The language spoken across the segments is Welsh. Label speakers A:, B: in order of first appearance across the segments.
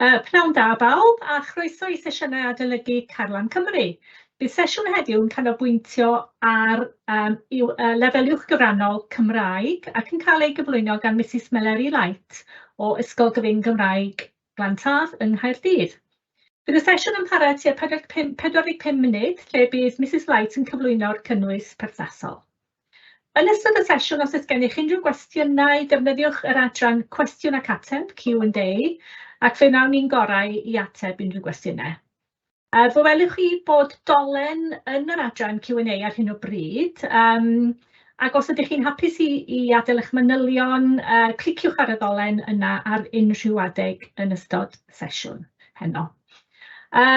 A: Pnawn da bawb, a chroeso i sesiynau adolygu Carlam Cymru. Bydd sesiwn heddiw yn canolbwyntio ar yym lefel uwch gyfrannol Cymraeg ac yn cael ei gyflwyno gan Mrs Meleri Light o Ysgol Gyfun Gymraeg Glan Taf yng Nghaerdydd. Bydd y sesiwn yn para tua 45 munud, lle bydd Mrs Light yn cyflwyno'r cynnwys perthnasol. Yn ystod y sesiwn, os oes gennych unrhyw gwestiynau, defnyddiwch yr adran Cwestiwn ac Ateb, Q&A, ac fe wnawn ni'n gorau i ateb unrhyw gwestiynau. Fe welwch chi bod dolen yn yr adran Q&A ar hyn o bryd, yym, ac os ydych chi'n hapus i i adael eich manylion, cliciwch ar y ddolen yna ar unrhyw adeg yn ystod sesiwn heno.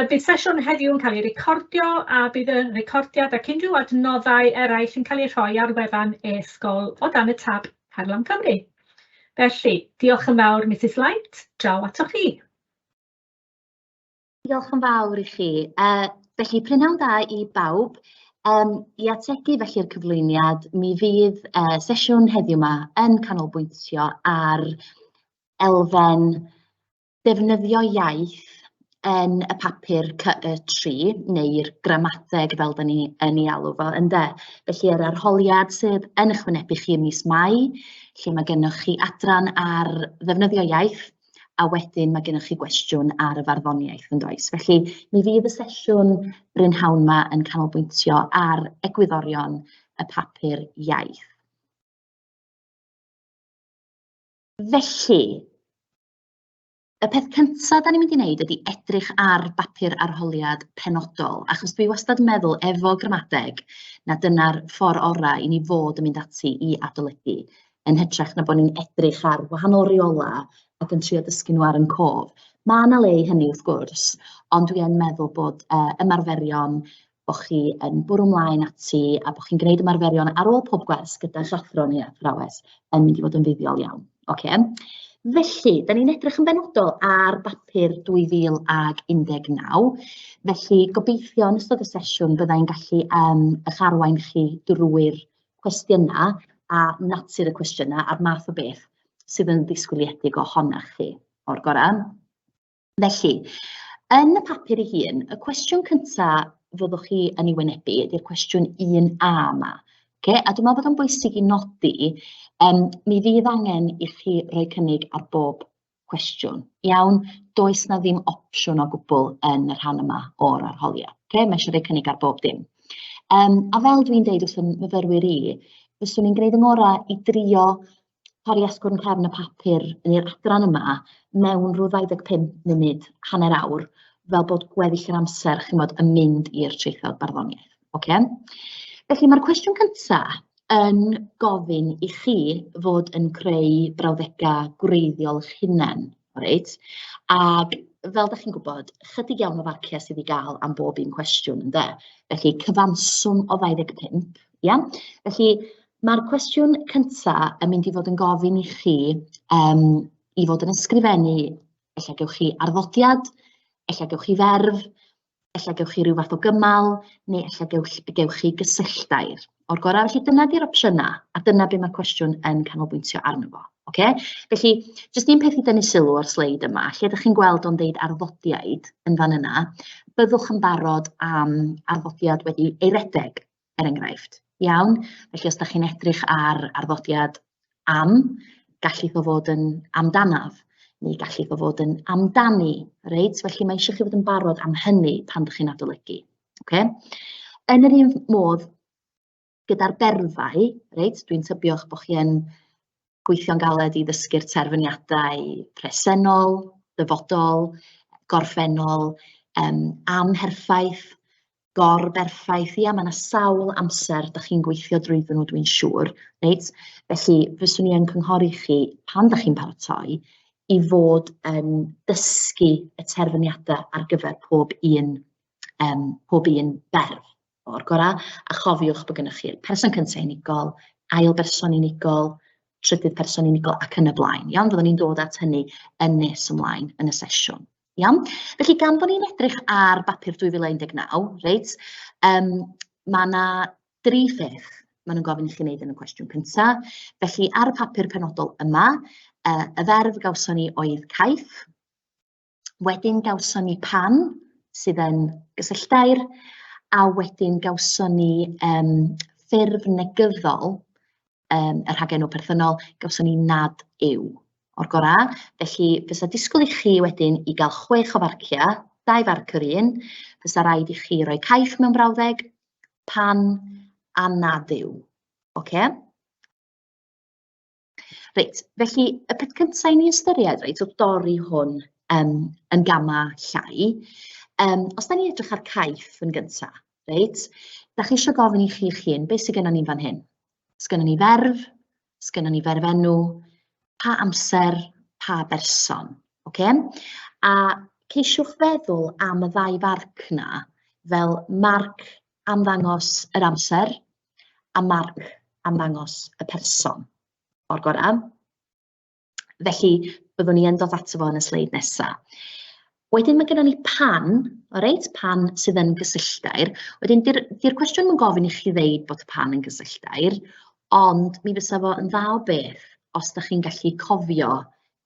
A: Bydd sesiwn heddiw yn cael ei recordio a bydd y recordiad ac unrhyw adnoddau eraill yn cael eu rhoi ar wefan e-sgol o dan y tab Carlam Cymru. Felly, diolch yn fawr Mrs Light, draw atoch chi.
B: Diolch yn fawr i chi. Felly, prynhawn da i bawb. I ategu felly'r cyflwyniad, mi fydd sesiwn heddiw 'ma yn canolbwyntio ar elfen defnyddio iaith yn y papur CY3, neu'r gramadeg fel dan ni yn ei alw fo, ynde. Felly yr arholiad sydd yn eich wynebu chi ym mis Mai, lle mae gennych chi adran ar ddefnyddio iaith, a wedyn mae gennych chi gwestiwn ar y farddoniaeth, yn does. Felly mi fydd y sesiwn brynhawn 'ma yn canolbwyntio ar egwyddorion y papur iaith. Felly, y peth cynta dan ni'n mynd i wneud ydy edrych ar bapur arholiad penodol, achos dwi wastad yn meddwl efo gramadeg na dyna'r ffordd orau i ni fod yn mynd ati i adolygu, yn hytrach na bod ni'n edrych ar wahanol reolau ac yn trio dysgu nhw ar ein cof. Mae 'na le i hynny wrth gwrs, ond dwi yn meddwl bod ymarferion bod chi yn bwrw mlaen ati a bod chi'n gwneud ymarferion ar ôl pob gwers gyda'ch athro neu athrawes yn mynd i fod yn fuddiol iawn. Ocê. Felly, da ni'n edrych yn benodol ar bapur 2019, felly gobeithio yn ystod y sesiwn bydda i'n gallu yym eich arwain chi drwy'r cwestiynau a natur y cwestiynau a'r math o beth sydd yn ddisgwyliedig ohonoch chi o'r gorau. Felly, yn y papur ei hun, y cwestiwn cynta fyddwch chi yn ei wynebu ydy'r cwestiwn 1A yma. Okay? A dwi'n meddwl bod o'n bwysig i nodi, um, mi fydd angen i chi roi cynnig ar bob cwestiwn. Iawn, does na ddim opsiwn o gwbl yn y rhan yma o'r arholiad. Okay? Mae eisiau rhoi cynnig ar bob dim. Um, a fel dwi'n deud wrth y myfyrwyr i, fyswn i'n gwneud yng ngorau i drio torri asgwrn cefn y papur neu'r adran yma mewn rhyw 25 munud, hanner awr, fel bod gweddill yr amser, chi'n gwbod, yn mynd i'r traethawd barddoniaeth. Ocê? Felly mae'r cwestiwn cynta yn gofyn i chi fod yn creu brawddegau gwreiddiol eich hunain, reit? Ac fel dach chi'n gwybod, chydig iawn o farciau sydd i gael am bob un cwestiwn, ynde? Felly cyfanswm o 25, ia? Felly Mae'r cwestiwn cynta yn mynd i fod yn gofyn i chi yym i fod yn ysgrifennu, ella gewch chi arddodiad, ella gewch chi ferf, ella gewch chi ryw fath o gymal, neu ella gewch gewch chi gysylltair. O'r gorau, felly dyna 'di'r opsiynau, a dyna be mae'r cwestiwn yn canolbwyntio arno fo. Ocê? Felly, jyst un peth i dynnu sylw o'r sleid yma, lle dach chi'n gweld o'n deud arddodiaid yn fan yna, byddwch yn barod am arddodiad wedi ei redeg. er enghraifft. Iawn? Felly os dach chi'n edrych ar arddodiad am, gallith o fod yn amdanaf, neu gallith o fod yn amdani, reit? Felly mae eisiau chi fod yn barod am hynny pan dych chi'n adolygu. Okay? Yn yr un modd, gyda'r berfau, reit, dwi'n tybio eich bod chi yn gweithio'n galed i ddysgu'r terfyniadau presennol, dyfodol, gorffennol, um, amherffaith, gorberffaith. Ia, mae 'na sawl amser dach chi'n gweithio drwyddyn nhw dwi'n siŵr, reit? Felly fyswn i yn cynghori chi pan dach chi'n paratoi i fod yn dysgu y terfyniadau ar gyfer pob un, um, pob un berf o'r gorau. A chofiwch bod gennych chi'r person cyntaf unigol, ail berson unigol, trydydd person unigol ac yn y blaen. Iawn, fyddwn ni'n dod at hynny yn nes ymlaen yn y sesiwn. Iawn? Felly gan bod ni'n edrych ar bapur 2019, reit, um, mae yna dri pheth maen nhw'n gofyn i chi wneud yn y cwestiwn cyntaf. Felly ar y papur penodol yma, y ferf gawson ni oedd caiff. Wedyn gawson ni pan, sydd yn gysylltair, a wedyn gawson ni yym ffurf negyddol y rhagenw perthynol, gawson ni nad yw o'r gorau. Felly fysa disgwyl i chi wedyn i gael 6 o farciau, 2 farc yr un, fysa rhaid i chi roi caiff mewn brawddeg, pan a nad yw. Ocê? Reit, felly y peth cyntaf i ni ystyried, reit, o dorri hwn um, yn gamau llai, os da ni'n edrych ar caiff yn gyntaf, reit, da chi eisiau gofyn i chi'ch hun, beth sydd gennym ni fan hyn? Sgynnon ni ferf, sgynnon ni ferfenw, pa amser, pa berson, oce? A ceisiwch feddwl am y ddau farc 'na fel marc am ddangos yr amser a marc am ddangos y person o'r gorau. Felly, byddwn ni yn dod ato fo yn y sleid nesaf. Wedyn mae gennym ni pan, reit, pan sydd yn gysylltair. Wedyn, di'r di cwestiwn yn gofyn i chi ddeud bod pan yn gysylltair, ond mi fysa fo yn dda o beth os da chi'n gallu cofio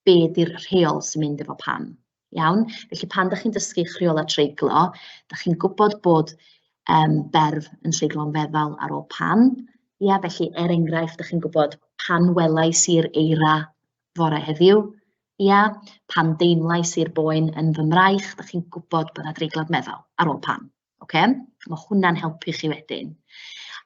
B: be di'r rheol sy'n mynd efo pan. Iawn? Felly pan da chi'n dysgu eich rheolau treiglo, da chi'n gwybod bod berf yn treiglo'n feddal ar ôl pan. Ia, felly er enghraifft, da chi'n gwybod pan welais i'r eira fore heddiw. Ia, pan deimlais i'r boen yn fy mraich, da chi'n gwybod bod 'na dreiglad meddal ar ôl pan. Ocê? Mae hwnna'n helpu chi wedyn.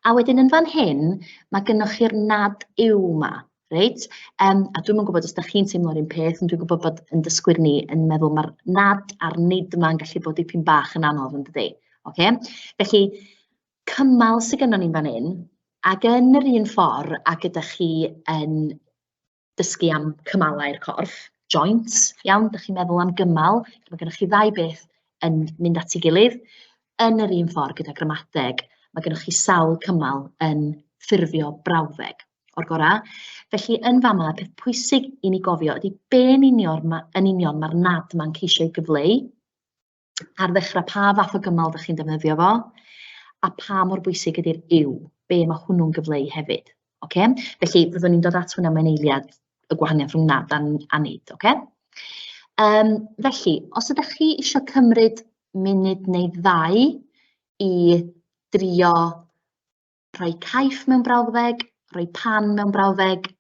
B: A wedyn yn fan hyn, mae gennych chi'r nad yw 'ma, reit? A dwi'm yn gwybod os dach chi'n teimlo'r un peth, ond dwi'n gwybod bod ein dysgwyr ni yn meddwl mae'r nad a'r nid yma yn gallu bod dipyn bach yn anodd, yn dydi? Ocê? Felly, cymal sydd gynnon ni'n fan hyn, ac yn yr un ffordd ag ydych chi yn dysgu am cymalau'r corff, joints, iawn, dach chi'n meddwl am gymal, mae gennych chi ddau beth yn mynd at ei gilydd. Yn yr un ffordd gyda gramadeg, mae gennych chi sawl cymal yn ffurfio brawddeg o'r gorau. Felly yn fama, y peth pwysig i ni gofio ydy be yn union, yn union mae'r nad ma'n ceisio ei gyfleu, ar ddechrau pa fath o gymal dach chi'n defnyddio fo, a pa mor bwysig ydy'r yw, be mae hwnnw'n gyfleu hefyd. Ocê? Felly fyddwn ni'n dod at hwnna mewn eiliad, y gwahaniaeth rhwng nad a, a nid, ocê? Felly, os ydych chi eisiau cymryd munud neu ddau i drio rhoi caiff mewn brawddeg, rhoi pan mewn brawddeg,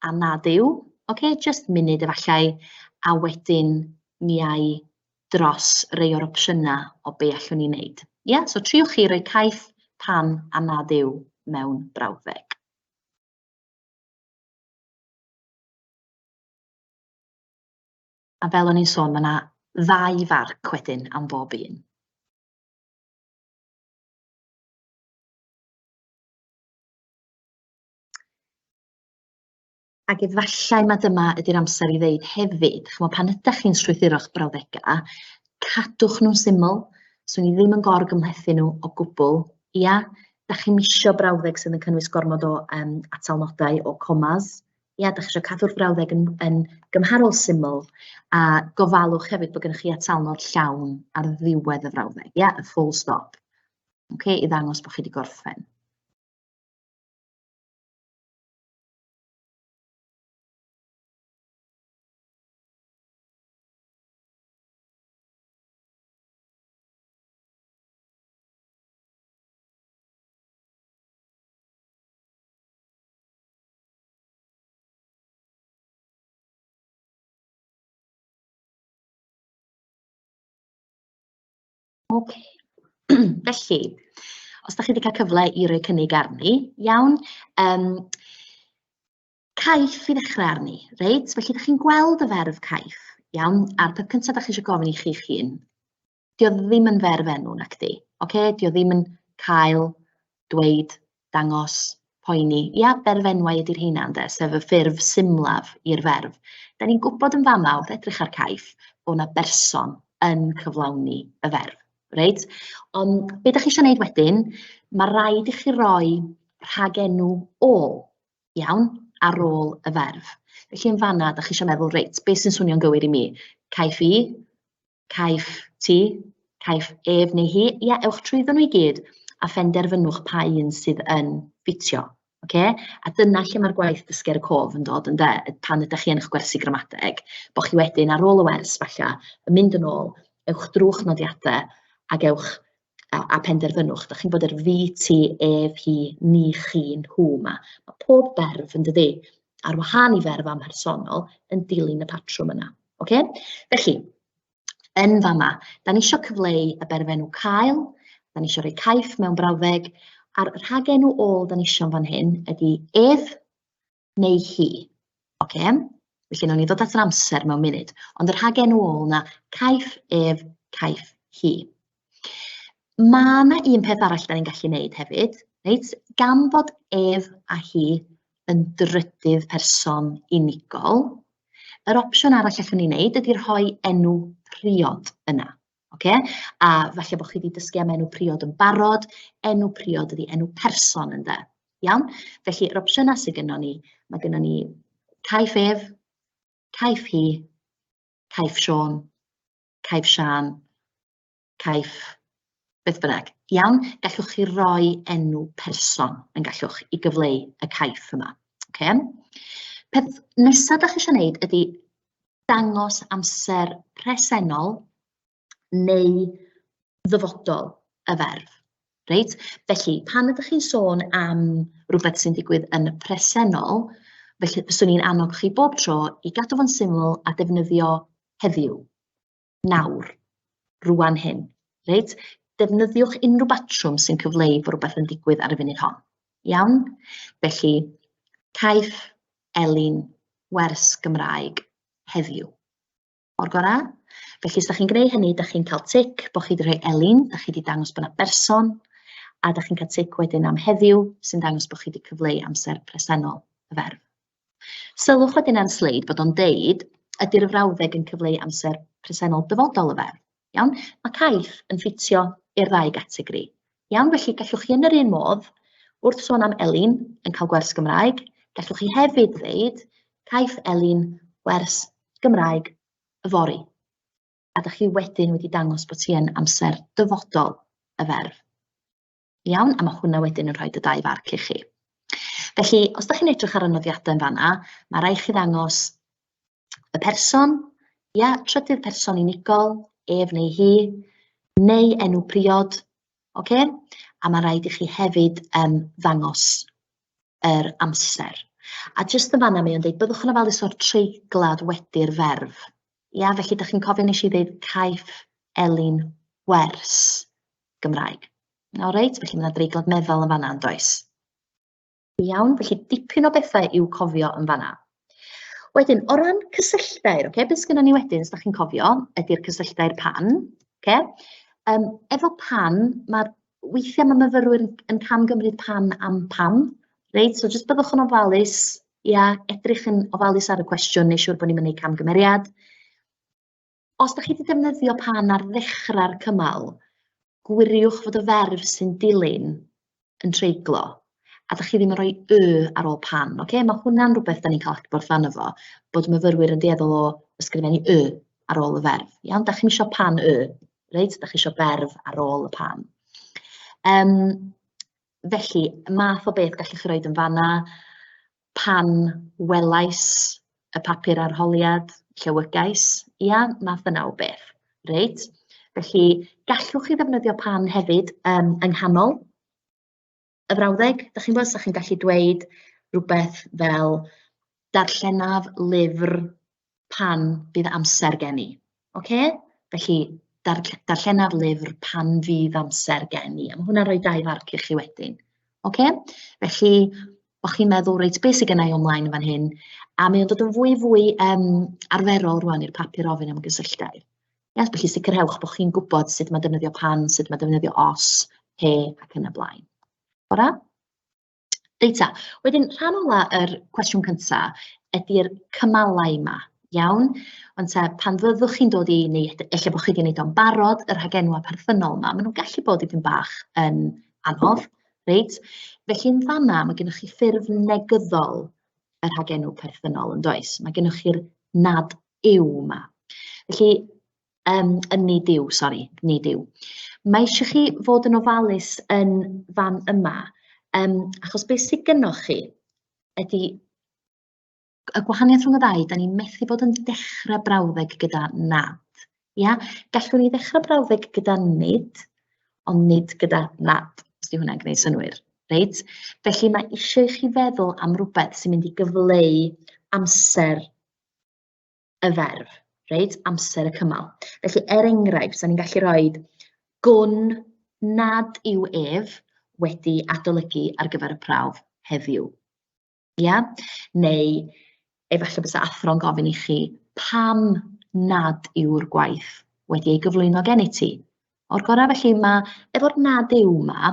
B: a nad yw, ocê, jyst munud efallai, a wedyn mi a i dros rei o'r opsiynau o be allwn ni wneud. Ie, so triwch chi roi caiff, pan a nad yw mewn brawddeg. A fel o'n i'n sôn, mae yna ddau farc wedyn am bob un. Ac efallai mai dyma ydy'r amser i ddeud hefyd, chimod, pan ydach chi'n strwythuro'ch brawddegau, cadwch nhw'n syml, 'swn i ddim yn gor-gymhlethu nhw o gwbl, ia? Dach chi'm isio brawddeg sydd yn cynnwys gormod o atalnodau o comas, ia? Dach chi isio cadw'r frawddeg yn yn gymharol syml, a gofalwch hefyd bod gennych chi atalnod llawn ar ddiwedd y frawddeg, ia? Y full stop, ocê, i ddangos bod chi wedi gorffen. Oce, felly, os dach chi 'di cael cyfle i roi cynnig arni, iawn, caiff i ddechrau arni, reit? Felly, dach chi'n gweld y ferf caiff, iawn? A'r peth cyntaf dach chi eisiau gofyn i chi'ch hun, 'di o ddim yn ferf enw, nacdi? Ocê, 'di o ddim yn cael, dweud, dangos, poeni. Ia, berfenwau ydy'r rheina ynde, sef y ffurf symlaf i'r ferf. Da ni'n gwybod yn fama wrth edrych ar caiff bod 'na berson yn cyflawni y ferf, reit? Ond be dach chi isio wneud wedyn, ma' raid i chi roi rhagenw ôl, iawn, ar ôl y ferf. Felly yn fanna, dach chi isio meddwl, reit, be sy'n swnio'n gywir i mi? Caiff i, Caiff ti, caiff ef neu hi, ia, ewch trwyddo nhw i gyd a phenderfynwch pa un sydd yn ffitio. Ocê? A dyna lle mae'r gwaith dysgu ar y cof yn dod ynde, pan ydych chi yn eich gwersi gramadeg, bod chi wedyn ar ôl y wers falle yn mynd yn ôl, ewch drwy'ch nodiadau ac ewch a penderfynwch. Dach chi'n gwybod yr fi, ti, ef, hi, ni, chi, nhw 'ma. Mae pob berf yn dydi, ar wahân i ferf amhersonol, yn dilyn y patrwm yna. Ocê? Felly, yn fama, da ni isio cyfleu y berfenw cael, da ni isio rhoi caiff mewn brawddeg, a'r rhagenw ôl da ni isio yn fan hyn ydy ef neu hi. Ocê? Felly, nawn ni ddod at yr amser mewn munud, ond y rhagenw ôl 'na, caiff ef, caiff hi. Mae 'na un peth arall da ni'n gallu wneud hefyd, reit? Gan fod ef a hi yn drydydd person unigol, yr opsiwn arall allwn ni wneud ydy rhoi enw priod yna. Ocê? A falle bod chi wedi dysgu am enw priod yn barod, enw priod ydy enw person ynde. Iawn? Felly yr opsiynau sydd gynnon ni, mae gynnon ni caiff ef, caiff hi, caiff Siôn, caiff Siân, caiff beth bynnag. Iawn? Gallwch chi roi enw person yn gallwch i gyfleu y caiff yma. Ocê? Peth nesaf dach chi eisiau gwneud ydy dangos amser presennol neu ddyfodol y ferf. Reit? Felly, pan ydych chi'n sôn am rhywbeth sy'n digwydd yn y presennol, felly fyswn i'n annog chi bob tro i gadw fo'n syml a defnyddio heddiw, nawr, rwan hyn. Reit? Defnyddiwch unrhyw batrwm sy'n cyfleu bod rhywbeth yn digwydd ar y funud hon. Iawn? Felly, caiff Elin wers Gymraeg heddiw. O'r gorau. Felly, os da chi'n gwneud hynny, da chi'n cael tic bod chi wedi rhoi Elin, da chi wedi dangos bod yna berson, a da chi'n cael tic wedyn am heddiw, sy'n dangos bod chi wedi cyfleu amser presennol y ferf. Sylwch wedyn ar y sleid bod o'n deud, ydy'r frawddeg yn cyfleu amser presennol dyfodol y ferf? Iawn? Mae caiff yn ffitio i'r ddau gategori. Iawn, felly gallwch chi yn yr un modd, wrth sôn am Elin yn cael gwers Gymraeg, gallwch chi hefyd ddeud, caiff Elin wers Gymraeg yfory. A dych chi wedyn wedi dangos bod ti yn amser dyfodol y ferf. Iawn, a mae hwnna wedyn yn rhoi y dau farc i chi. Felly, os ydych chi'n edrych ar y nodiadau yn fanna, mae rhaid chi ddangos y person, ia, trydydd person unigol, ef neu hi, neu enw priod, oce? A mae rhaid i chi hefyd um, ddangos yr amser. A jyst yn fanna mae o'n dweud, byddwch yn ofalus o'r treiglad wedi'r ferf. Ia, felly dych chi'n cofio nes i ddeud caiff Elin wers Gymraeg. O reit, felly mae yna dreiglad meddal yn fanna yn does? Iawn, felly dipyn o bethau i'w cofio yn fanna. Wedyn, o ran cysylltair, okay, beth sgynnon ni wedyn, os da chi'n cofio, ydy'r cysylltair pan. Okay? Efo pan, mae'r weithiau mae myfyrwyr yn, yn camgymryd pan am pam. Reit, so jyst byddwch yn ofalus, ia, edrych yn ofalus ar y cwestiwn, neu siŵr bod ni'n mynd i camgymeriad. Os da chi wedi defnyddio pan ar ddechrau'r cymal, gwiriwch fod y ferf sy'n dilyn yn treiglo, a da chi ddim yn rhoi y ar ôl pan, oce? Mae hwnna'n rhywbeth da ni'n cael adborth arno fo, bod myfyrwyr yn dueddol o ysgrifennu y ar ôl y ferf. Iawn, da chi'n isio pan y, reit? Da chi isio berf ar ôl y pan. Um, felly, math o beth gallwch chi roed yn fanna, pan welais y papur arholiad, llewygais, ia, math yna o beth, reit? Felly, gallwch chi ddefnyddio pan hefyd um, yng nghanol y frawddeg. Dach chi'n gwybod, os chi'n gallu dweud rhywbeth fel darllenaf lyfr pan fydd amser gen i. Ocê? Felly, darllenaf lyfr pan fydd amser gen i. A mae hwnna'n rhoi dau farc i chi wedyn. Ocê? Felly, o'ch chi'n meddwl, reit, beth sydd gennau ymlaen yn fan hyn? A mae o'n dod yn fwy fwy um, arferol rwan i'r papur ofyn am gysylltau. Yes, felly sicrhewch bod chi'n gwybod sut mae defnyddio pan, sut mae defnyddio os, pe ac yn y blaen. Ora? Reit ta, wedyn rhan ola yr cwestiwn cynta ydy'r cymalau yma, iawn? Ond te, pan fyddwch chi'n dod i, neu ella bod chi wedi gwneud o'n barod, y rhagenwa perthynol yma, maen nhw'n gallu bod dipyn bach yn anodd, reit? Felly yn fanna, mae gennych chi ffurf negyddol y rhagenw perthynol yn does? Mae gennych chi'r nad yw yma. Felly, um, yn nid yw, sori, nid yw. Mae eisiau chi fod yn ofalus yn fan yma. Achos beth sydd gynnoch chi ydy y gwahaniaeth rhwng y ddau, da ni'n methu bod yn dechrau brawddeg gyda nad. Ia? Gallwn ni ddechrau brawddeg gyda nid, ond nid gyda nad, os 'di hwnna'n gwneud synnwyr. Reit? Felly mae eisiau i chi feddwl am rywbeth sy'n mynd i gyfleu amser y ferf, reit? Amser y cymal. Felly, er enghraifft, 'sa ni'n gallu rhoi gwn nad yw ef wedi adolygu ar gyfer y prawf heddiw. Ia? Neu efallai bysa athro'n gofyn i chi pam nad yw'r gwaith wedi ei gyflwyno gen i ti. O'r gorau felly, mae efo'r nad yw 'ma,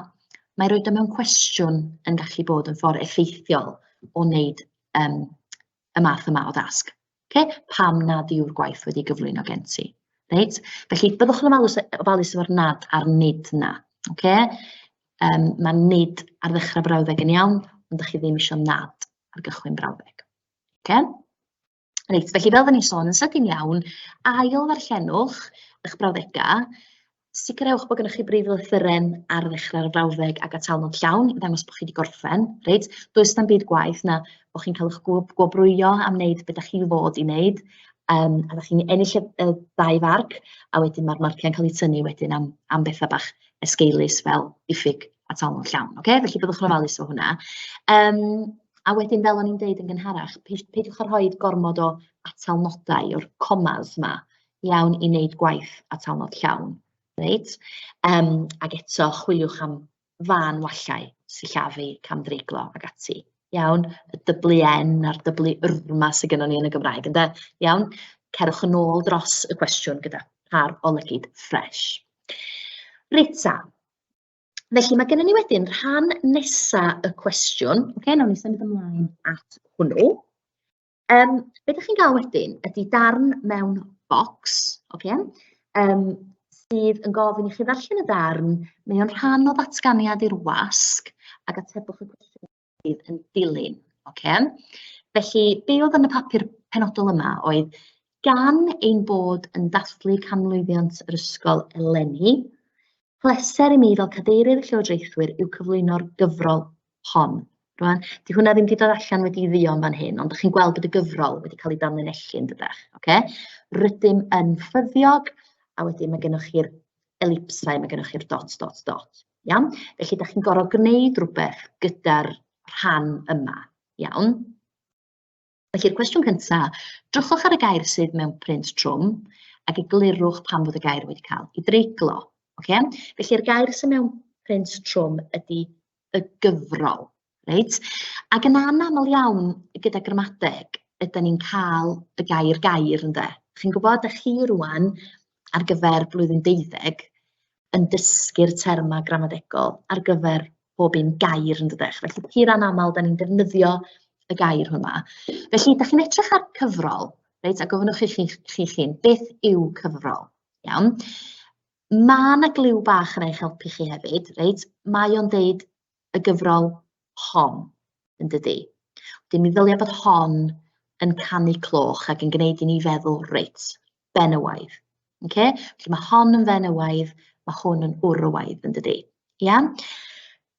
B: mae roed o mewn cwestiwn yn gallu bod yn ffordd effeithiol o wneud y math yma o dasg. Ocê? Pam nad yw'r gwaith wedi gyflwyno gen ti? Reit? Felly byddwch yn ofalus, ofalus efo'r nad a'r nid 'na. Ocê? Mae nid ar ddechrau brawddeg yn iawn, ond dach chi ddim isio nad ar gychwyn brawddeg. Ocê? Reit, felly fel fy ni'n sôn yn sydyn iawn, ail ddarllenwch eich brawddegau, sicrhewch bod gennych chi brif lythyren ar ddechrau'r frawddeg ac atalnod llawn i ddangos bod chi wedi gorffen, reit? Does na'm byd gwaeth na bod chi'n cael eich gwobrwyo am wneud be dach chi fod i wneud, a dach chi'n ennill y ddau farc, a wedyn mae'r marciau'n cael eu tynnu wedyn am bethau bach esgeulus fel diffyg atalnod llawn, ocê? Felly byddwch yn ofalus o hwnna. A wedyn, fel o'n i'n deud yn gynharach, peidiwch â rhoi gormod o atalnodau o'r comas 'ma, iawn i wneud gwaith atalnod llawn, reit? Ac eto, chwiliwch am fân wallau, sillafu, camdreiglo ac ati. Iawn, y dyblu N a'r dyblu R 'ma sydd gynnon ni yn y Gymraeg, ynde? Iawn, cerwch yn ôl dros y cwestiwn gyda pâr o lygid ffres. Reit ta, felly mae gennym ni wedyn rhan nesa y cwestiwn. Ocê, nawn ni symud ymlaen at hwnnw. Be dach chi'n gael wedyn ydy darn mewn bocs, ocê, sydd yn gofyn i chi ddarllen y darn, mae o'n rhan o ddatganiad i'r wasg, ac atebwch y cwestiwn sydd yn dilyn, ocê. Felly, be oedd yn y papur penodol yma oedd, gan ein bod yn dathlu canmlwyddiant yr ysgol eleni, pleser i mi fel cadeirydd y llywodraethwyr yw cyflwyno'r gyfrol hon. Rwan, 'di hwnna ddim 'di dod allan wedi dduon fan hyn, ond dach chi'n gweld bod y gyfrol wedi cael ei danlinellu yn dydach, ocê? Rydym yn ffyddiog, a wedyn mae gennych chi'r elipsau, mae gennych chi'r dot, dot, dot, iawn? Felly, dach chi'n gorfod gwneud rhywbeth gyda'r rhan yma, iawn? Felly'r cwestiwn cynta, drychwch ar y gair sydd mewn print trwm ac eglurwch pam fod y gair wedi cael ei dreiglo. Ocê? Felly'r gair sydd mewn print trwm ydy y gyfrol, reit? Ac yn anaml iawn gyda gramadeg, ydan ni'n cael y gair gair ynde. Chi'n gwybod, dach chi rŵan ar gyfer blwyddyn deuddeg yn dysgu'r termau gramadegol ar gyfer bob un gair yn dydych. Felly pur anaml dan ni'n defnyddio y gair hwnna. Felly, dach chi'n edrych ar cyfrol, reit, a gofynnwch i chi'ch hun, beth yw cyfrol? Iawn. Mae 'na gliw bach yna i'ch helpu chi hefyd, reit? Mae o'n deud y gyfrol hon, yn dydi? Wedyn mi ddylia bod hon yn canu cloch ac yn gwneud i ni feddwl, reit, benywaidd. Ocê? Felly mae hon yn fenywaidd, mae hwn yn wrywaidd, yn dydi? Ia?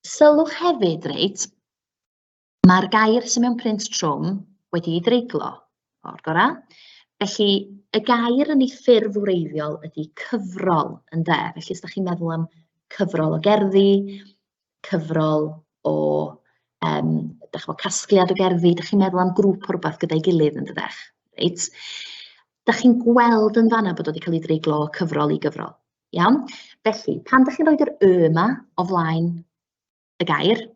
B: Sylwch hefyd, reit, mae'r gair sydd mewn print trwm wedi'i dreiglo o'r gorau. Felly, y gair yn ei ffurf wreiddiol ydy cyfrol, ynde? Felly, os dach chi'n meddwl am cyfrol o gerddi, cyfrol o, dach chibod, casgliad o gerddi, dach chi'n meddwl am grŵp o rywbeth gyda'i gilydd yn dydech, reit? Dach chi'n gweld yn fan'na bod o wedi cael ei dreiglo o cyfrol i gyfrol, iawn? Felly, pan dach chi'n rhoi'r y yma o flaen y gair,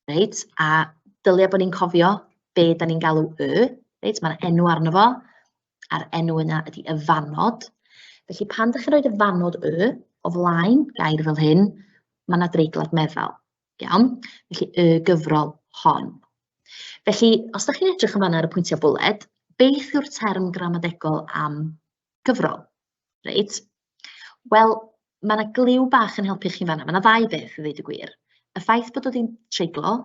B: reit, a dylia bod ni'n cofio be dan ni'n galw y, reit, ma' 'na enw arno fo, a'r enw yna ydy y fannod. Felly pan dach chi'n rhoi'r y fannod y o flaen gair fel hyn, ma' 'na dreiglad meddal, iawn? Felly y gyfrol hon. Felly, os dach chi'n edrych yn fan'na ar y pwyntiau bwled, beth yw'r term gramadegol am gyfrol? Reit, wel, ma' 'na gliw bach yn helpu chi fan'na. Ma' 'na ddau beth i ddweud y gwir. Y ffaith bod o 'di treiglo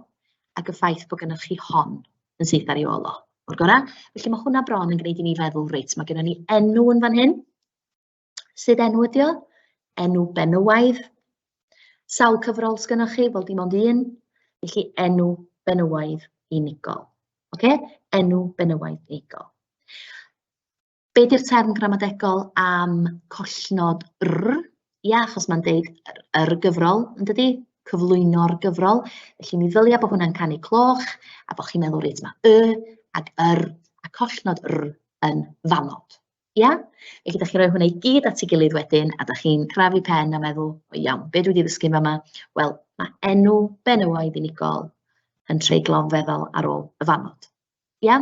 B: ac y ffaith bod gennych chi hon yn syth ar ei ôl o. O'r gorau. Felly mae hwnna bron yn gwneud i ni feddwl, reit, mae gennym ni enw yn fan hyn. Sut enw ydi o? Enw benywaidd. Sawl cyfrol sgynnoch chi? Wel, dim ond un. Felly enw benywaidd unigol. Oce? Enw benywaidd unigol. Be 'di'r term gramadegol am collnod 'r'? Ia, achos mae'n deud yr gyfrol, yn dydi? Cyflwyno'r gyfrol. Felly mi ddylia bod hwnna'n canu cloch a bod chi'n meddwl, reit, mae y ag yr a collnod 'r' yn fannod. Ia? Felly dach chi'n rhoi hwnna i gyd at ei gilydd wedyn a dach chi'n crafu pen a meddwl, o iawn, be dwi wedi ddysgu yn fama? Wel, mae enw benywaidd unigol yn treiglo'n feddal ar ôl y fannod. Ia?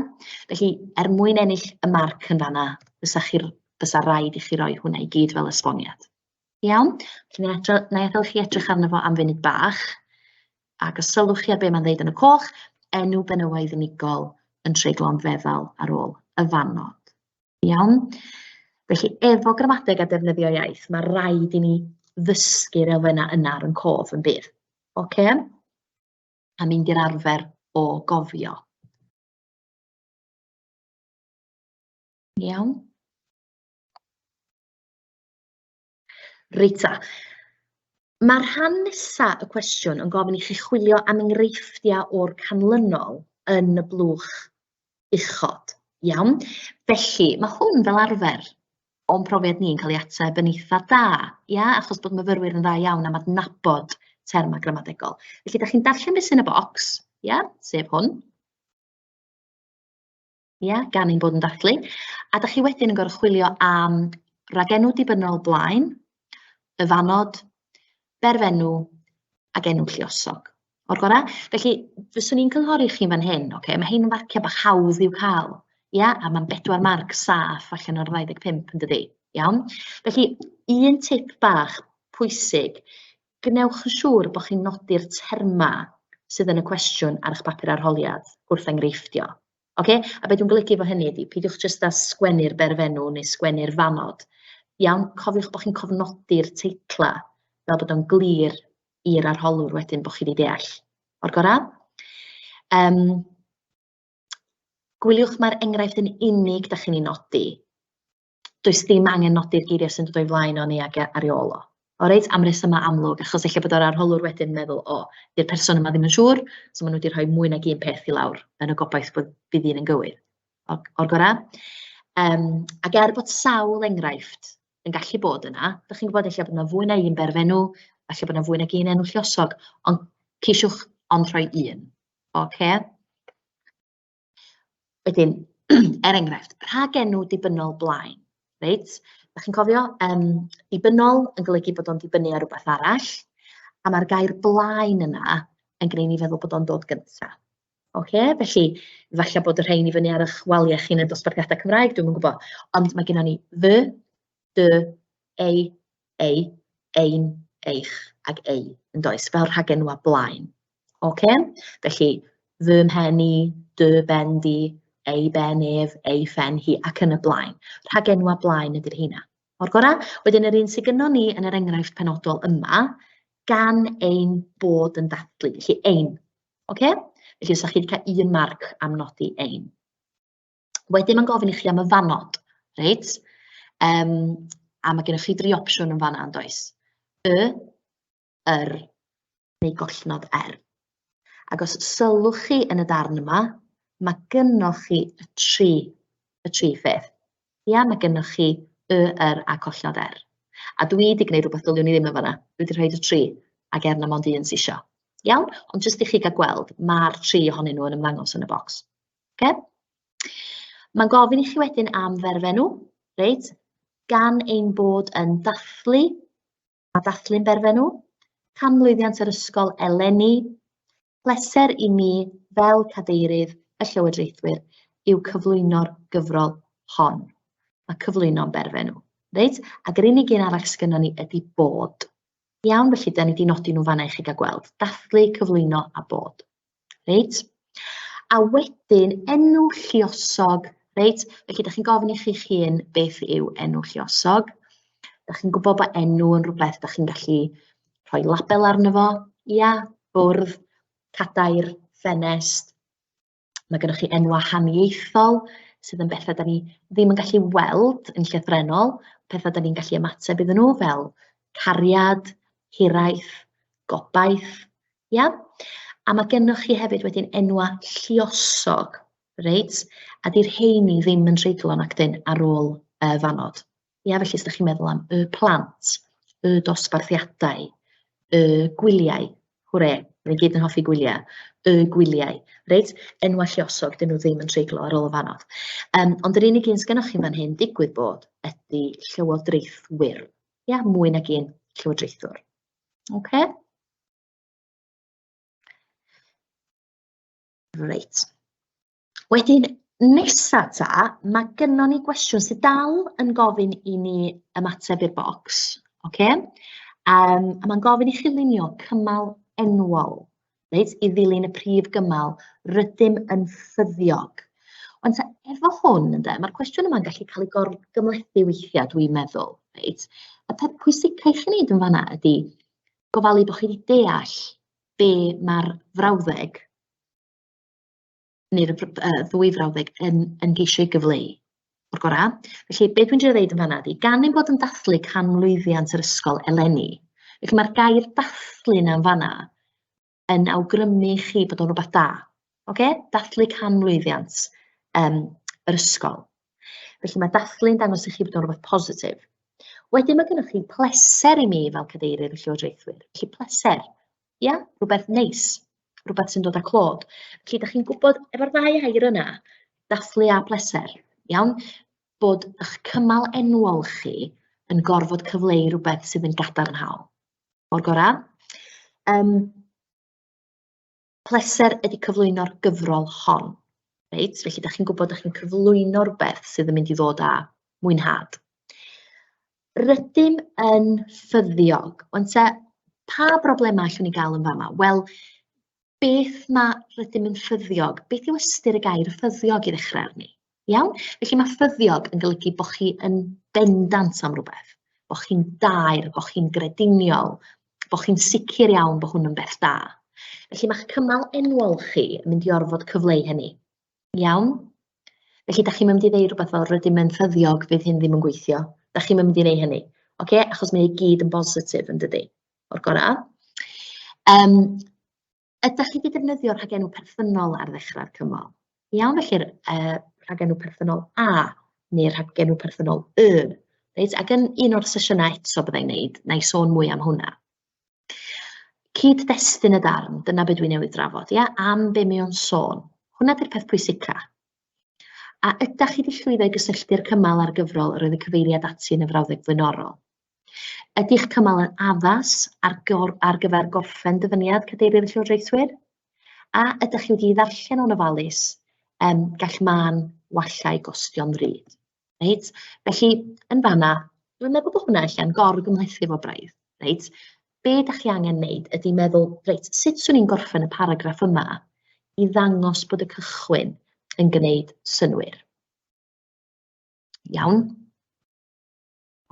B: Felly, er mwyn ennill y marc yn fanna, fysa chi'r fysa raid i chi roi hwnna i gyd fel esboniad. Iawn? Felly, na i adael chi edrych arno fo am funud bach. Ac os sylwch chi ar be mae'n ddeud yn y coch, enw benywaidd unigol yn treiglo'n feddal ar ôl y fannod. Iawn? Felly, efo gramadeg a defnyddio iaith, mae rhaid i ni ddysgu'r elfennau yna ar yn cof yn bydd. Ocê? A mynd i'r arfer o gofio. Iawn? Reit ta. Mae rhan nesa y cwestiwn yn gofyn i chi chwilio am enghreifftiau o'r canlynol yn y blwch uchod. Iawn? Felly, mae hwn fel arfer o'n profiad ni'n cael ei ateb yn eitha da, ia? Achos bod myfyrwyr yn dda iawn am adnabod termau gramadegol. Felly, da chi'n darllen beth sy'n y bocs, ia? Sef hwn. Ia, gan ein bod yn dathlu. A dach chi wedyn yn gorfod chwilio am ragenw dibynnol blaen, y fannod, berfenw ac enw lluosog. O'r gorau. Felly, fyswn i'n cynghori chi fan hyn, ocê, mae hein yn farciau bach hawdd i'w cael, ia, a mae'n bedwar marc saff allan o'r 25 yn dydi, iawn? Felly, un tip bach pwysig, gwnewch yn siŵr bod chi'n nodi'r termau sydd yn y cwestiwn ar eich papur arholiad wrth enghreifftio. Ocê? A be dwi'n golygu efo hynny ydy, peidiwch jyst â sgwennu'r berfenw neu sgwennu'r fannod. Iawn? Cofiwch bod chi'n cofnodi'r teitlau fel bod o'n glir i'r arholwr wedyn bod chi wedi deall. O'r gorau? Um, gwyliwch mae'r enghraifft yn unig da chi'n ei nodi. Does dim angen nodi'r geiriau sy'n dod o'i flaen o neu ag ar ei ôl o. O reit, am resymau amlwg, achos ella bod yr arholwr wedyn yn meddwl, o, 'di'r person yma ddim yn siŵr, so maen nhw wedi rhoi mwy nag un peth i lawr yn y gobaith bod bydd un yn gywir. O'r gorau. Ac er bod sawl enghraifft yn gallu bod yna, dach chi'n gwybod ella bod yna fwy na un berfenw, falle bod yna fwy nag un enw lluosog, ond ceisiwch ond rhoi un. Ocê? Wedyn, er enghraifft, rhagenw dibynnol blaen, reit? Dach chi'n cofio, yym, dibynnol yn golygu bod o'n dibynnu ar rywbeth arall, a ma'r gair blaen yna yn gwneud ni feddwl bod o'n dod gynta. Ocê, felly falle bod y rhain i fyny ar eich waliau chi yn y dosbarthiadau Cymraeg, dwi'm yn gwybod, ond mae gennym ni fy, dy, ei, ei, ein, eich ac ei, yn does, fel rhagenwa blaen. Ocê, felly fy mhen i, dy ben di, ei ben ef, ei phen hi ac yn y blaen. Rhagenwa blaen ydy'r rheina. O'r gorau, wedyn yr un sydd gynnon ni yn yr enghraifft penodol yma, gan ein bod yn dathlu, felly ein, ocê? Felly os chi wedi cael un marc am nodi ein. Wedyn mae'n gofyn i chi am y fannod, reit? Um, a mae gennych chi dri opsiwn yn fanna, yn does? Y, yr, neu gollnod R. Ac os sylwch chi yn y darn yma, mae gynnoch chi y tri, y tri pheth. Ia, mae gynnoch chi y, yr a collnod R. A dwi wedi gwneud rhywbeth ddyliwn i ddim yn fanna. Dwi wedi rhoi y tri, ac er na mond un sy isio. Iawn? Ond jyst i chi gael gweld, mae'r tri ohonyn nhw yn ymddangos yn y bocs. Ocê? Mae'n gofyn i chi wedyn am ferfenw, reit? Gan ein bod yn dathlu a dathlu'n berfenw, canmlwyddiant yr ysgol eleni, pleser i mi fel cadeirydd y llywodraethwyr yw cyflwyno'r gyfrol hon. Mae cyflwyno'n berfenw, reit? Ac yr unig un arall sgynnon ni ydy bod. Iawn, felly da ni wedi nodi nhw fanna i chi gael gweld. Dathlu, cyflwyno a bod. Reit? A wedyn enw lluosog, reit? Felly, dach chi'n gofyn i chi'ch hun beth yw enw lluosog. Dach chi'n gwybod bod enw yn rhywbeth dach chi'n gallu rhoi label arno fo, ia, bwrdd, cadair, ffenest. Mae gennych chi enwau haniaethol, sydd yn bethau dan ni ddim yn gallu weld yn llythrennol, pethau dan ni'n gallu ymateb iddyn nhw fel cariad, hiraeth, gobaith, ia? A mae gennych chi hefyd wedyn enwau lluosog, reit? A 'di'r rheini ddim yn treiglo nac 'dyn ar ôl y fannod. Ia, felly os dach chi'n meddwl am y plant, y dosbarthiadau, y gwyliau, hwre, ni gyd yn hoffi gwyliau, y gwyliau, reit? Enwau lluosog, 'dyn nhw ddim yn treiglo ar ôl y fannod. Um, ond yr unig un sgennoch chi fan hyn digwydd bod ydy llywodraethwyr. Ia, mwy nag un llywodraethwr. Oce? Reit. Wedyn, nesa ta, mae gynnon ni gwestiwn sydd dal yn gofyn i ni ymateb i'r bocs, oce? Um, a mae'n gofyn i chi lunio cymal enwol, reit, i ddilyn y prif gymal, rydym yn ffyddiog. Ond ta, efo hwn, ynde, mae'r cwestiwn yma'n gallu cael ei gorgymhlethu weithiau, dwi'n meddwl, reit? Y peth pwysica i chi wneud yn fanna ydy gofalu bod chi wedi deall be mae'r frawddeg neu'r ddwy frawddeg yn yn geisio ei gyfleu o'r gorau. Felly be dwi'n drio ddeud yn fan'na ydy, gan ein bod yn dathlu canmlwyddiant yr ysgol eleni, felly mae'r gair dathlu yna yn fan'na yn awgrymu i chi bod o'n rhywbeth da. Ocê? Dathlu canmlwyddiant yym yr ysgol. Felly mae dathlu'n dangos i chi bod o'n rhywbeth positif. Wedyn mae gennych chi pleser i mi fel cadeirydd y llywodraethwyr. Felly pleser, ia, rhywbeth neis, rhywbeth sy'n dod â clod. Felly dach chi'n gwybod efo'r ddau air yna, dathlu a pleser, iawn, bod eich cymal enwol chi yn gorfod cyfleu rhywbeth sydd yn gadarnhaol. O'r gorau. Um, pleser ydy cyflwyno'r gyfrol hon. Reit, felly dach chi'n gwybod dach chi'n cyflwyno rhywbeth sydd yn mynd i ddod â mwynhad. Rydym yn ffyddiog. Wan te, pa broblemau allwn ni gael yn fama? Wel, beth mae rydym yn ffyddiog? Beth yw ystyr y gair ffyddiog i ddechrau arni? Iawn? Felly mae ffyddiog yn golygu bod chi yn bendant am rhywbeth, bod chi'n daer, bod chi'n grediniol, bod chi'n sicr iawn bod hwn yn beth da. Felly mae'ch cymal enwol chi yn mynd i orfod cyfleu hynny. Iawn? Felly, dach chi'm yn mynd i ddeud rhywbeth fel "rydym yn ffyddiog fydd hyn ddim yn gweithio". Dach chi'm yn mynd i wneud hynny, ocê? Achos mae e i gyd yn bositif, yn dydi? O'r gorau. Yym, ydach chi 'di defnyddio rhagenw perthynol ar ddechrau'r cymal? Iawn, felly'r yy rhagenw perthynol "a" neu'r rhagenw perthynol "y". Reit, ac yn un o'r sesiynau eto bydda i'n wneud, wna i sôn mwy am hwnna. Cyd-destun y darn, dyna be dwi newydd drafod, ia? Am be mae o'n sôn. Hwnna 'di'r peth pwysica. A ydach chi 'di llwyddo i gysylltu'r cymal a'r gyfrol yr oedd y cyfeiriad ati yn y frawddeg flaenorol? Ydy'ch cymal yn addas ar, gor ar gyfer gorffen dyfyniad Cadeirydd y Llywodraethwyr? A ydych chi wedi'i ddarllen o'n ofalus? Um, gall mân wallau gostio'n ddrud. Reit, felly yn fan'na, dwi'n meddwl bod hwnna ella'n gor-gymhlethu fo braidd, reit? Be dach chi angen wneud ydy meddwl, reit, sut 'swn i'n gorffen y paragraff yma i ddangos bod y cychwyn yn gwneud synnwyr? Iawn?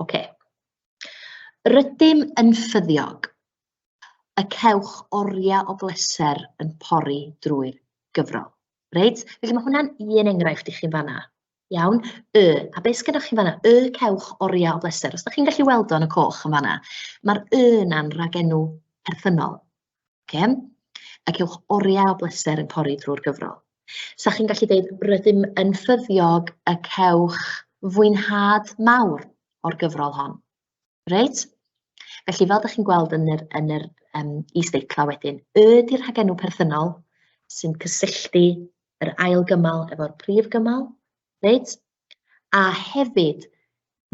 B: Ocê. Rydym yn ffyddiog y cewch oriau o bleser yn pori drwy'r gyfrol. Reit, felly mae hwnna'n un enghraifft i chi'n fan'na. Iawn, y, a beth sgennoch chi'n fan'na? Y cewch oriau o bleser. Os dach chi'n gallu weld o yn y coch yn fan'na, mae'r y yna'n rhagenw perthynol. Ocê? Y cewch oriau o bleser yn pori drwy'r gyfrol. Sa chi'n gallu deud, rydym yn ffyddiog y cewch fwynhad mawr o'r gyfrol hon. Reit? Felly, fel dach chi'n gweld yn yr, yn yr um, is-deitlau wedyn, y di'r rhagenw perthynol sy'n cysylltu yr ail gymal efo'r prif gymal, reit? A hefyd,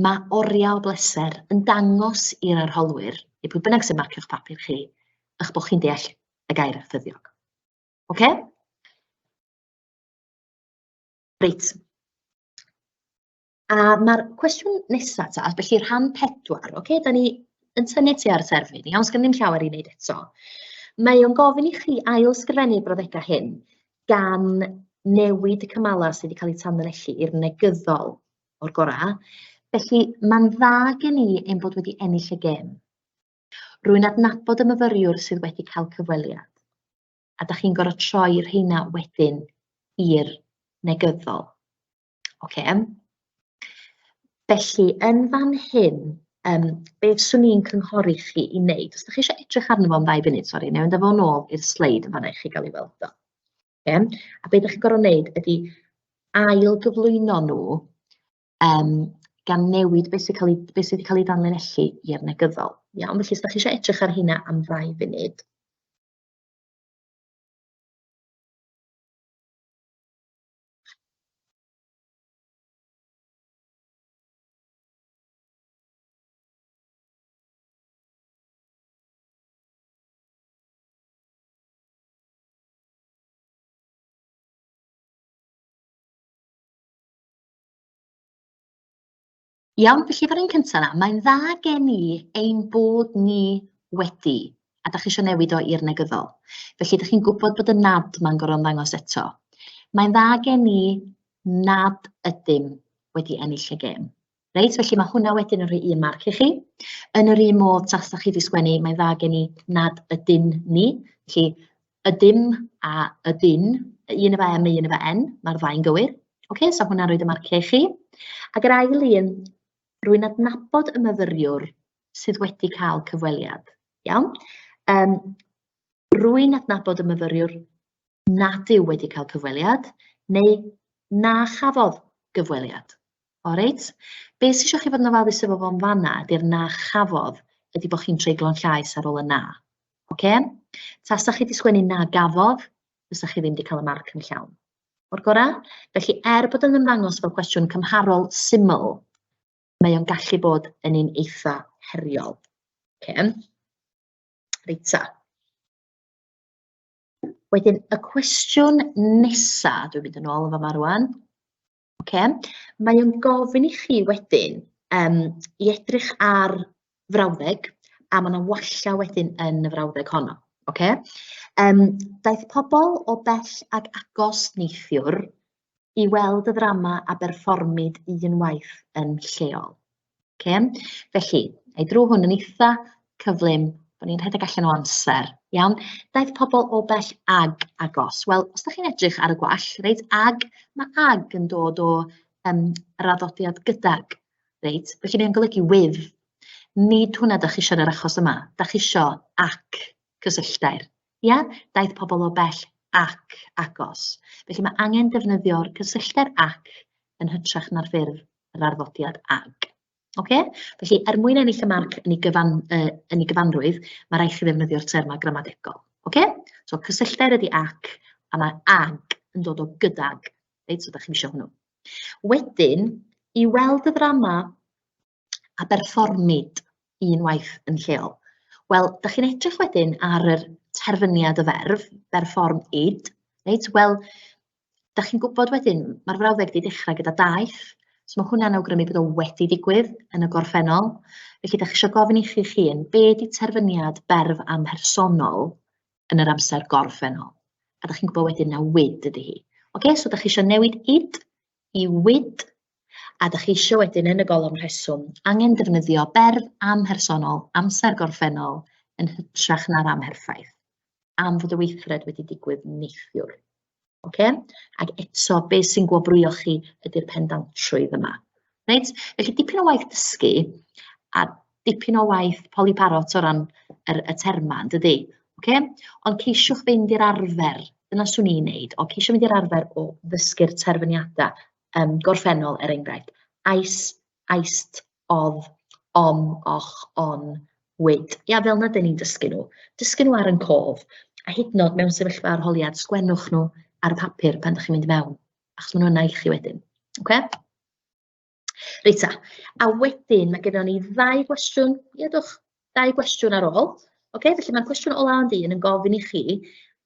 B: mae oriau o bleser yn dangos i'r arholwyr, neu pwy bynnag sy'n marcio'ch papur chi, eich bod chi'n deall y gair ffyddiog. Oce? Reit. A ma'r cwestiwn nesa ta, felly rhan pedwar, ocê, dan ni yn tynnu tua'r terfyn, iawn, sgenna ni'm llawer i wneud eto. Mae o'n gofyn i chi ail-sgrifennu'r brawddegau hyn gan newid y cymalau sydd wedi cael eu tanlinellu i'r negyddol o'r gorau. Felly, mae'n dda gen i ein bod wedi ennill y gêm. Rwy'n adnabod y myfyriwr sydd wedi cael cyfweliad. A dach chi'n gorfod troi rheina wedyn i'r negyddol. Ocê. Felly, yn fan hyn... Um, beth swn i'n cynghori chi i wneud, os ydych chi eisiau edrych arno fo am ddau funud, sori, neu fynd â fo nôl i'r sleid yn fanna i chi gael ei weld o. Okay? A beth ydych chi'n gorfod wneud ydy ail gyflwyno nhw um, gan newid beth sy'n cael ei, beth sydd wedi cael ei danlinellu i'r negyddol. Iawn, felly os ydych chi eisiau edrych ar hynna am ddau funud. Iawn, felly efo'r un cynta 'na, mae'n dda gen i ein bod ni wedi, a dach chi isio newid o i'r negyddol. Felly dach chi'n gwybod bod y nad 'ma'n gorfod ymddangos eto. Mae'n dda gen i nad ydym wedi ennill y gêm. Reit, felly mae hwnna wedyn yn rhoi un marc i chi. Yn yr un modd, tasa chi 'di sgwennu, mae'n dda gen i nad ydyn ni. Felly ydym a ydyn, un efo M a un efo N, mae'r ddau'n gywir. Ocê, so hwnna'n rhoi y marciau i chi. Ac yr ail un, rwy'n adnabod y myfyriwr sydd wedi cael cyfweliad. Iawn? Um, rwy'n adnabod y myfyriwr nad yw wedi cael cyfweliad neu na chafodd gyfweliad. O reit? Be sy isio chi fod yn ofalus efo fo'n fanna ydy'r na chafodd ydy bod chi'n treiglo'n llaes ar ôl y na. Oce? Tasa chi 'di sgwennu na gafodd, fysa chi ddim 'di cael y marc yn llawn. O'r gorau? Felly, er bod yn ymddangos fel cwestiwn cymharol syml, mae o'n gallu bod yn un eitha heriol. Oce? Reit ta. Wedyn, y cwestiwn nesa, dwi'n mynd yn ôl yn fama rwan. Ocê, mae o'n gofyn i chi wedyn yym i edrych ar frawddeg, a ma' 'na walla wedyn yn y frawddeg honno, ocê? Yym, daeth pobl o bell ag agos neithiwr i weld y ddrama a berfformid unwaith yn lleol. Ocê, felly, a i drwy hwn yn eitha cyflym, bod ni'n rhedeg allan o amser, iawn? Daeth pobl o bell ag agos. Wel, os dach chi'n edrych ar y gwall, reit, ag, ma' ag yn dod o yym yr arddodiad gydag, reit? Felly mae'n golygu with. Nid hwnna dach chi isio yn yr achos yma, dach chi isio ac cysylltair, ia? Daeth pobl o bell ac agos. Felly mae angen defnyddio'r cysylltair ac yn hytrach na'r ffurf yr arddodiad ag. Ocê? Felly, er mwyn ennill y marc yn ei gyfan, uh, yn ei gyfanrwydd, mae rhaid chi ddefnyddio'r termau gramadegol. Ocê? So, cysyllter ydy ac, a mae ag yn dod o gydag. Reit, so da chi'n eisiau hwnnw. Wedyn, i weld y ddrama a berfformid unwaith yn lleol. Wel, da chi'n edrych wedyn ar yr terfyniad y ferf, berfform id, reit? Wel, da chi'n gwybod wedyn, mae'r frawddeg wedi dechrau gyda daeth, so mae hwnna'n awgrymu bod o wedi digwydd yn y gorffennol. Felly, da chi eisiau gofyn i chi'ch hun, be ydy terfyniad berf amhersonol yn yr amser gorffennol? A da chi'n gwybod wedyn na wyd ydy hi. Oce, so da chi eisiau newid id i wyd, a da chi eisiau wedyn yn y golofn rheswm angen defnyddio berf amhersonol amser gorffennol yn hytrach na'r amherffaith, am fod y weithred wedi digwydd neithiwr. Ocê? Ac eto, be sy'n gwobrwyo chi ydy'r pendantrwydd yma. Reit? Felly dipyn o waith dysgu a dipyn o waith polyparot o ran yr, y termau, yn dydy? Ocê? Ond ceisiwch fynd i'r arfer, dyna swn i'n neud, o ceisio mynd i'r arfer o ddysgu'r terfyniadau um, gorffennol, er enghraifft. Ais, aist, odd, om, och, on, wyd. Ia, fel 'na dan ni'n dysgu nhw. Dysgu nhw ar ein cof, a hyd yn oed mewn sefyllfa arholiad, sgwennwch nhw ar y papur pan dach chi'n mynd i mewn, achos maen nhw yna i chi wedyn. Ocê? Reit ta, a wedyn mae gennym ni ddau gwestiwn, ia dwch, ddau gwestiwn ar ôl. Ocê, felly mae'r cwestiwn ola ond un yn gofyn i chi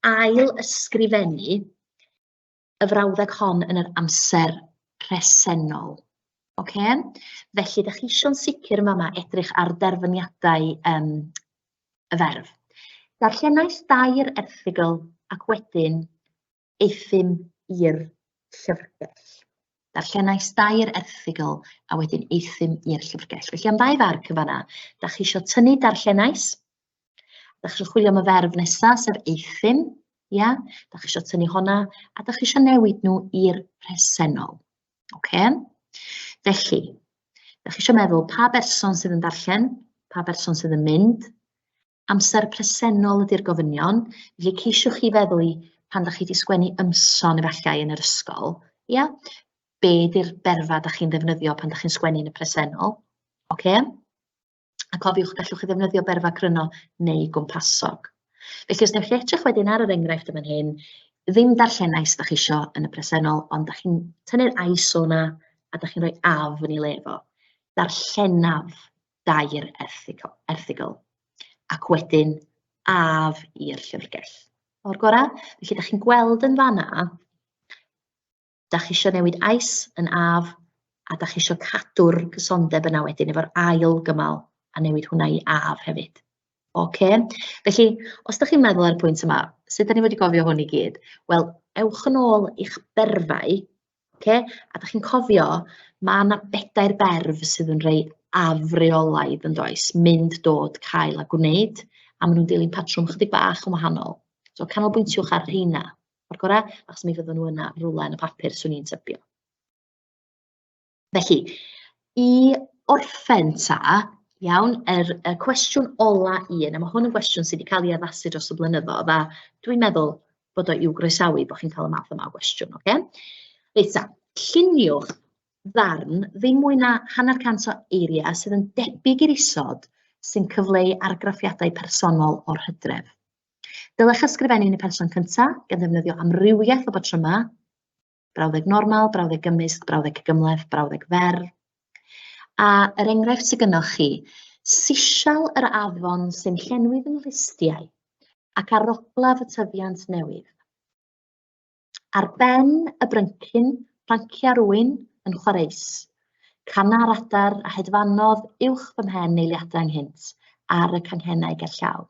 B: ail ysgrifennu y frawddeg hon yn yr amser presennol. Ocê? Felly, dach chi isio'n sicr yn fama edrych ar derfyniadau um, y ferf. Darllenais dair erthygl ac wedyn euthum i'r llyfrgell. Darllenais dair erthygl a wedyn euthum i'r llyfrgell. Felly am ddau farc yn fanna, da chi eisiau tynnu darllenais, da chi eisiau chwilio am y ferf nesaf, sef euthum, ia? Da chi eisiau tynnu honna, a da chi eisiau newid nhw i'r presennol. Oce? Felly, Dach chi isio meddwl pa berson sydd yn darllen, pa berson sydd yn mynd, amser presennol ydy'r gofynion, felly ceisiwch chi feddwl i pan dach chi 'di sgwennu ymson efallai yn yr ysgol, ia? Be 'di'r berfa dach chi'n ddefnyddio pan dach chi'n sgwennu yn y presennol, ocê? A cofiwch, gallwch chi ddefnyddio berfa cryno neu gwmpasog. Felly, os wnewch chi edrych wedyn ar yr enghraifft yn fan hyn, ddim darllenais dach chi isio yn y presennol, ond dach chi'n tynnu'r ais o 'na a dach chi'n rhoi af yn ei le fo. Darllenaf dair erthygl, ac wedyn af i'r llyfrgell. O'r gorau, felly dach chi'n gweld yn fan'na, dach chi isio newid ais yn af, a dach chi isio cadw'r cysondeb yna wedyn efo'r ail gymal a newid hwnna i af hefyd. Ocê, felly os dach chi'n meddwl ar y pwynt yma, sut dan ni fod i gofio hwn i gyd? Wel, ewch yn ôl i'ch berfau, ocê, a dach chi'n cofio, ma' 'na bedair berf sydd yn rhai afreolaidd yn does, mynd, dod, cael a gwneud, a maen nhw'n dilyn patrwm chydig bach yn wahanol. So canolbwyntiwch ar rheina o'r gorau, achos mi fyddan nhw yna rywle yn y papur, 'swn i'n tybio. Felly, i orffen ta, iawn, yr y cwestiwn ola un, a ma' hwn yn gwestiwn sy 'di cael ei addasu dros y blynyddoedd, a dwi'n meddwl bod o i'w groesawu bod chi'n cael y math yma o gwestiwn, ocê? Reit ta, lluniwch ddarn ddim mwy na hanner cant o eiriau sydd yn debyg i'r isod sy'n cyfleu argraffiadau personol o'r hydref. Dylech ysgrifennu yn y person cyntaf gan ddefnyddio amrywiaeth o batrymau, brawddeg normal, brawddeg gymysg, brawddeg gymhleth, brawddeg fer. A yr enghraifft sydd gynnoch chi, sisial yr afon sy'n llenwi fy nghlustiau ac aroglaf y tyfiant newydd. Ar ben y bryncyn, prancia rwy'n yn chwareus. Cana'r adar a hedfanodd uwch fy mhen eiliadau ynghynt ar y canghennau gerllaw.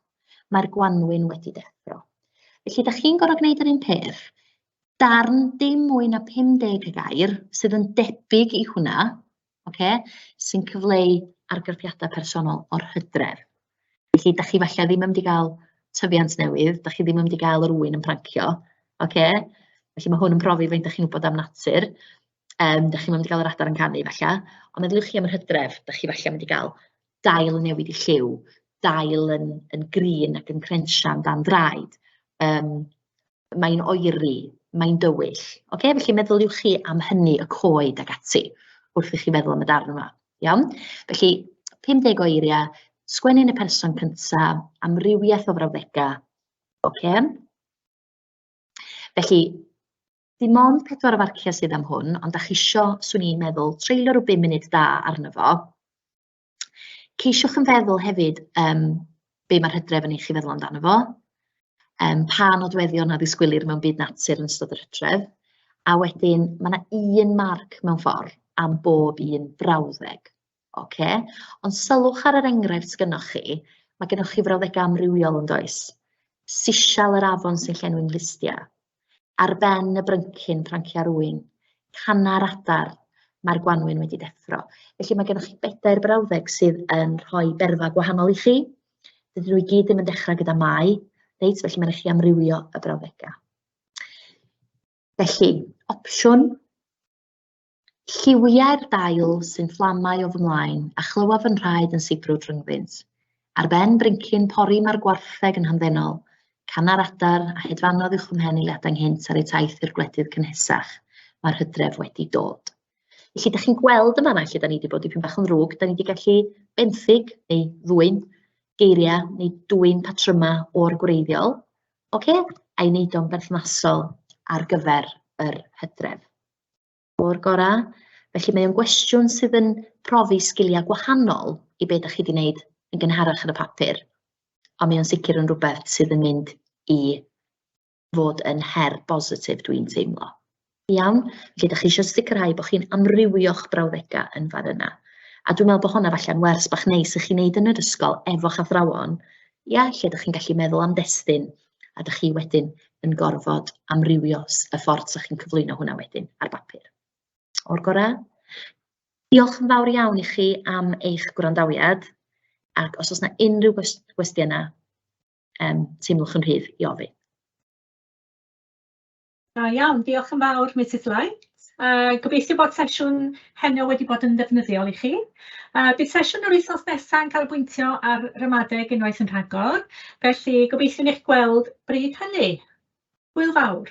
B: Mae'r gwanwyn wedi deffro. Felly, da chi'n gorfod gwneud yr un peth. Darn dim mwy na 50 y gair sydd yn debyg i hwnna, ocê, sy'n cyfleu argraffiadau personol o'r hydref. Felly, dach chi falle ddim yn mynd i gael tyfiant newydd, dach chi ddim yn mynd i gael yr ŵyn yn prancio, ocê? Felly ma' hwn yn profi faint dach chi'n gwybod am natur. Dach chi'm yn mynd i gael yr adar yn canu falle, ond meddyliwch chi am yr hydref, dach chi falle yn mynd i gael dail yn newid eu lliw, dail yn yn green ac yn crensian dan draed, yym mae'n oeri, mae'n dywyll. Ocê, felly meddyliwch chi am hynny, y coed ac ati, wrth i chi feddwl am y darn yma. Iawn? Felly, 50 o eiriau, sgwennu yn y person cynta, amrywiaeth o frawddegau. Ocê? Felly, dim ond pedwar o farciau sydd am hwn, ond dach chi isio, 'swn i'n meddwl, treulio rhyw bum munud da arno fo. Ceisiwch yn feddwl hefyd yym be mae'r hydref yn ei chi feddwl amdano fo, pa nodweddion a ddisgwylir mewn byd natur yn ystod yr hydref, a wedyn ma' 'na un marc mewn ffordd am bob un brawddeg, ocê? Ond sylwch ar yr enghraifft sgynnoch chi, ma' gennoch chi frawddegau amrywiol yn does? Sisial yr afon sy'n llenwi'n nghlustiau. Ar ben y bryncyn prancia'r ŵyn, cana'r adar, mae'r gwanwyn wedi deffro. Felly mae gennych chi bedair brawddeg sydd yn rhoi berfa gwahanol i chi. Dydyn nhw i gyd ddim yn dechrau gyda mae, reit? Felly mae'n rhaid chi amrywio y brawddegau. Felly, opsiwn Lliwiau'r dail sy'n fflamau o fy mlaen, a chlywaf fy nhraed yn sibrwd rhyngddynt. Ar ben brincyn pori mae'r gwartheg yn hamddenol, cana'r adar a hedfanodd uwch fy mhen eiliadau ynghynt ar eu taith i'r gwledydd cynhesach. Mae'r hydref wedi dod. Felly, dach chi'n gweld yn fan'na lle da ni 'di bod dipyn bach yn ddrwg, da ni 'di gallu benthyg neu ddwyn geiriau neu dwyn patrymau o'r gwreiddiol, ocê, a'i wneud o'n berthnasol ar gyfer yr hydref. O'r gorau. Felly mae o'n gwestiwn sydd yn profi sgiliau gwahanol i be dach chi 'di wneud yn gynharach yn y papur, ond mae o'n sicr yn rhywbeth sydd yn mynd i fod yn her bositif dwi'n teimlo. Iawn? Felly dach chi isio sicrhau bod chi'n amrywio'ch brawddegau yn fan yna. A dwi'n meddwl bod hwnna falle'n wers bach neis i chi wneud yn yr ysgol efo'ch athrawon, ia, lle dach chi'n gallu meddwl am destun a dach chi wedyn yn gorfod amrywio y ffordd 'sa chi'n cyflwyno hwnna wedyn ar bapur. O'r gorau. Diolch yn fawr iawn i chi am eich gwrandawiad, ac os oes 'na unrhyw gwestiynau, teimlwch yn rhydd i ofyn.
A: Da iawn, diolch yn fawr Misus Light. Gobeithio bod sesiwn heno wedi bod yn ddefnyddiol i chi. Bydd sesiwn yr wythnos nesaf yn canolbwyntio ar ramadeg unwaith yn rhagor, felly gobeithiwn eich gweld bryd hynny. Hwyl fawr.